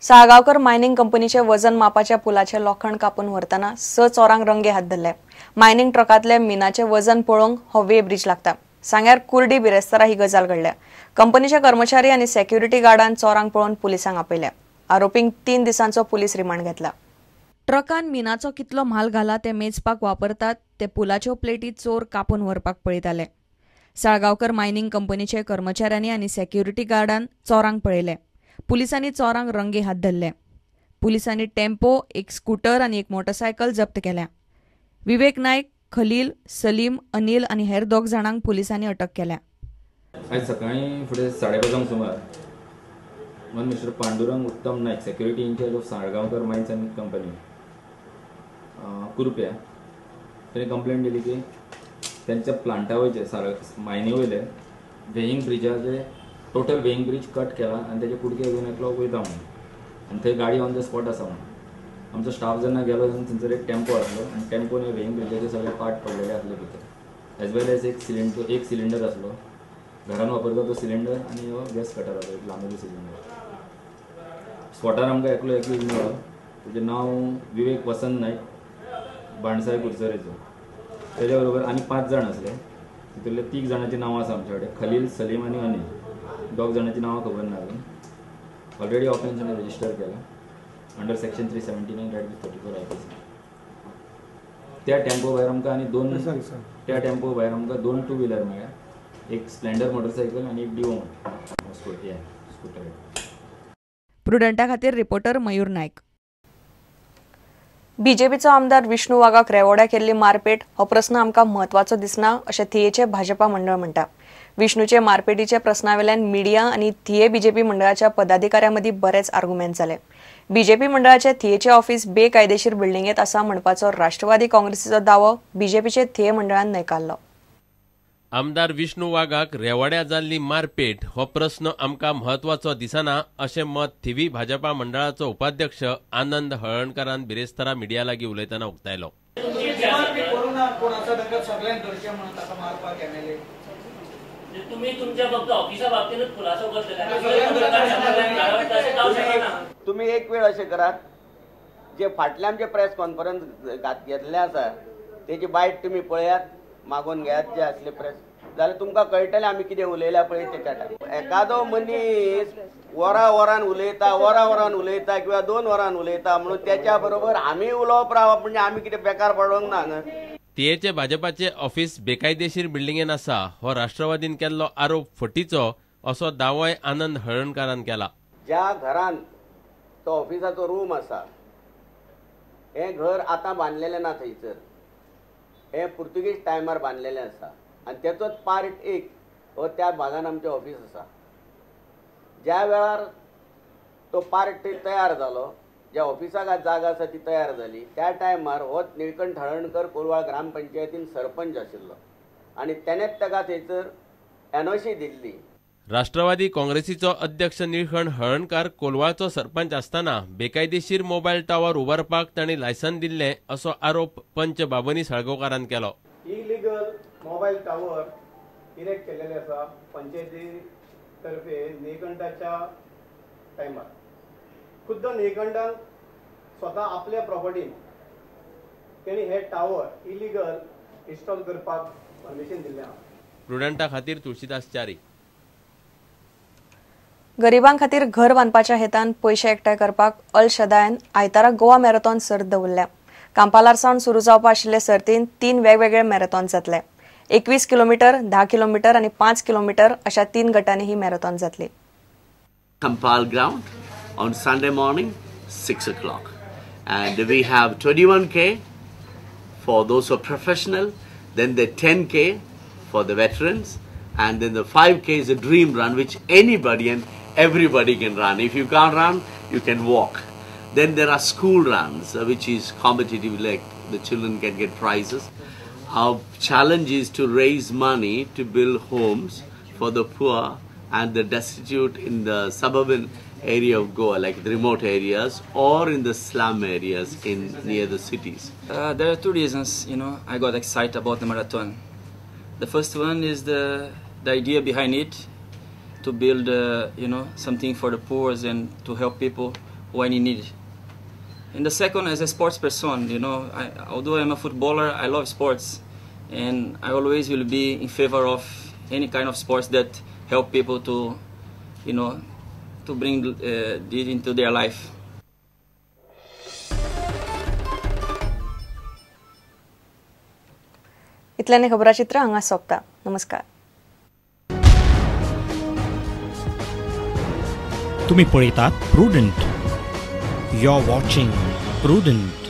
Salgaonkar mining कंपनीचे वजन मापाच्या पुलाचे लोखण कापून व्हरतना 6 चोरांक रंगे हात धरले. मायनिंग ट्रकांतले मिनाचे वजन पळोवंक हो वे ब्रिज लागता. सांग्यार कुर्डी बिरेस्तारा ही गजाल घडल्या. कंपनीचे कर्मचारी आनी सेक्युरिटी गार्डान चोरांक पळोवन पुलिसांक आपयले. आरोपींक 3 दिसांचो पुलीस रिमांड घेतला. ट्रकान मिनाचो कितलो म्हाल घाला ते मेजपाक वापरतात ते पुलाच्यो प्लेटी चोर कापून व्हरपाक पळयताले. साळगांवकर मायनिंग कंपनीचे कर्मचाऱ्यांनी आनी सेक्युरिटी गार्डान चोरांक पळयले. पुलिसांनी चोरांक रंगे हात धरले. पुलिसांनी टेम्पो, एक स्कूटर आनी एक मोटरसायकल जप्त केल्या. विवेक नायक, खलील, सलीम, अनिल आनी हेर 2 जाणांक पुलिसांनी अटक केल्या. आयज सकाळीं फुडें 5:30 सुमार one mister Pandurang Uttam Naik, security incharge of Salgaonkar mines and company Quepem, ताणें कंप्लेंट दिली की त्यांच्या प्लांटा वयचे मायनी वयले वेईंग ब्रिजाचे टोटल वेईंग ब्रीज कट केला आनी तेजे कुडके घेवन एकलो वयता म्हणून आनी थंय गाडी ऑन the spot आसा म्हणून. आमचो स्टाफ जेन्ना गेलो तेन्ना थंयसर एक टेम्पो आसलो आनी टेम्पोन वेईंग ब्रिजाचे सगळे पार्ट पडलेले आसले भितर, एज वेल एज एक सिलिंडर आसलो, घरान वापरता तो सिलिंडर आनी हो गॅस कटर आसलो, एक लांबेलो सिलिंडर. स्पॉटार आमकां एकलो एक्यूज मेळ्ळो, तेजें नांव विवेक वसंत नायक, बाणसाय कुरसरेचो. तेज्या बरोबर आनी 5 जाण आसले, तितूंतले 3 जाणांची नांवां आसा आमचे कडेन, खलील, सलीम आनी अनिल. 2 जाणांची नांवां खबर ना अजून. ऑलरेडी ऑफेन्स आमी रजिस्टर केला under section 379 right with 34 IPC. त्या टेम्पो भायर आमकां आनी त्या टेम्पो भायर आमकां 2 टू व्हिलर मेळ्ळ्या, एक स्प्लेंडर मोटरसायकल आनी एक डिओ स्कूटर. प्रुडंटा खातीर रिपोर्टर मयूर नायक. बीजेपीचो आमदार विष्णू वाघाक रेवोड्या केल्ली मारपेट हो प्रस्न आमकां म्हत्वाचो दिसना अशें थियेचे भाजपा मंडळ म्हणटा. विष्णूचे मारपेटीच्या प्रस्नावेल्यान मिडिया आनी थिये बीजेपी मंडळाच्या पदाधिकाऱ्यां मदीं बरेच आर्ग्युमेंट जाले. बीजेपी मंडळाचे थियेचे ऑफिस बेकायदेशीर बिल्डिंगेत आसा म्हणपाचो राष्ट्रवादी काँग्रेसीचो दावो बीजेपीचे थिये मंडळान न्हयकारलो. आमदार विष्णू वाघाक रेवाड्या जाल्ली मारपेट हो प्रस्न आमकां म्हत्वाचो दिसना अशें मत थिवी भाजपा मंडळाचो उपाध्यक्ष आनंद हळर्णकारान बिरेस्तारा मिडिया लागीं उलयतना उक्तायलो. तुम्ही एक वेळ अशें करात, जे फाटल्या आमचे प्रेस कॉन्फरन्स घेतले आसा तेजी बायट तुमी पळयात, मागून घेयात जे आसले प्रेस, जाल्यार तुमकां कळटलें आमी कितें उलयल्या पळय तेच्या टायमार. एकादो मनीस वरां वरान उलयता, वरां वरान उलयता किंवा 2 वरान उलयता म्हणून त्याच्या बरोबर आमी उलोवप रावप म्हणजे आमी कितें बेकार पडोंक ना न्हय. थियेचे भाजपाचे ऑफिस बेकायदेशीर बिल्डिंगेन आसा हो राष्ट्रवादीन केल्लो आरोप फटीचो असो दावोय आनंद हळर्णकारान केला. ज्या घरान तो ऑफिसाचो रूम आसा हें घर आतां बांदलेलें ना, थंयसर हे पुर्तुगीज टायमार बांदलेलें आसा आनी तेचोच पार्ट एक हो त्या भागान आमचें ऑफिस आसा. ज्या वेळार तो पार्ट तयार जालो, ज्या ऑफिसाक जागा आसा ती तयार जाली, त्या टायमार हो निळकंठ हळर्णकर कोलवाळ ग्रामपंचायतीन सरपंच आशिल्लो आनी तेणेच ताका थंयसर एनओसी दिल्ली. राष्ट्रवादी काँग्रेसीचो अध्यक्ष निळकंठ हळर्णकार कोलवाळचो सरपंच आसतना बेकायदेशीर मोबायल टावर उबारपाक तांणी लायसन दिल्लें असो आरोप पंच बाबनी साळगांवकारान केलो. इलिगल मोबायल टावर इरेक्ट केलेले आसा पंचायती तर्फे निळकंठाच्या टायमार. खुद्द निळकंठान स्वता आपल्या प्रॉपर्टीन तेणी हे टावर इलिगल इन्स्टॉल करपाक परमिशन दिल्लें आसा. प्रुडंटा खातीर तुळशीदास च्यारी. गरिबां खातीर घर बांदपाच्या हेतान पयशे एकठांय करपाक अल शदायन आयतारा गोवा मॅरेथॉन सर्त दवरल्या. कांपालार सावन सुरू जावपा आशिल्ले सर्तीन 3 वेगवेगळे मॅरेथॉन जातले. 21 किलोमीटर, 10 किलोमीटर आनी 5 किलोमीटर अशा 3 गटांनी ही मॅरेथॉन जातली. Campal ground on Sunday morning 6 o'clock and we have 21K for those who are professional, then the 10K for the veterans, and then the 5K is a dream run which anybody and everybody can run. If you can't run, you can walk. Then there are school runs, which is competitive, like the children can get prizes. Our challenge is to raise money to build homes for the poor and the destitute in the suburban area of Goa, like the remote areas or in the slum areas in near the cities. There are 2 reasons, you know, I got excited about the marathon. The first one is the idea behind it, to build, you know, something for the poor and to help people when you need it. And the second, as a sports person, you know, although I'm a footballer, I love sports, and I always will be in favor of any kind of sports that help people to, you know, to bring this into their life. इतल्याने खबराचित्र हांगा सोंपता. नमस्कार. तुम्ही पळयतात Prudent. You are watching Prudent.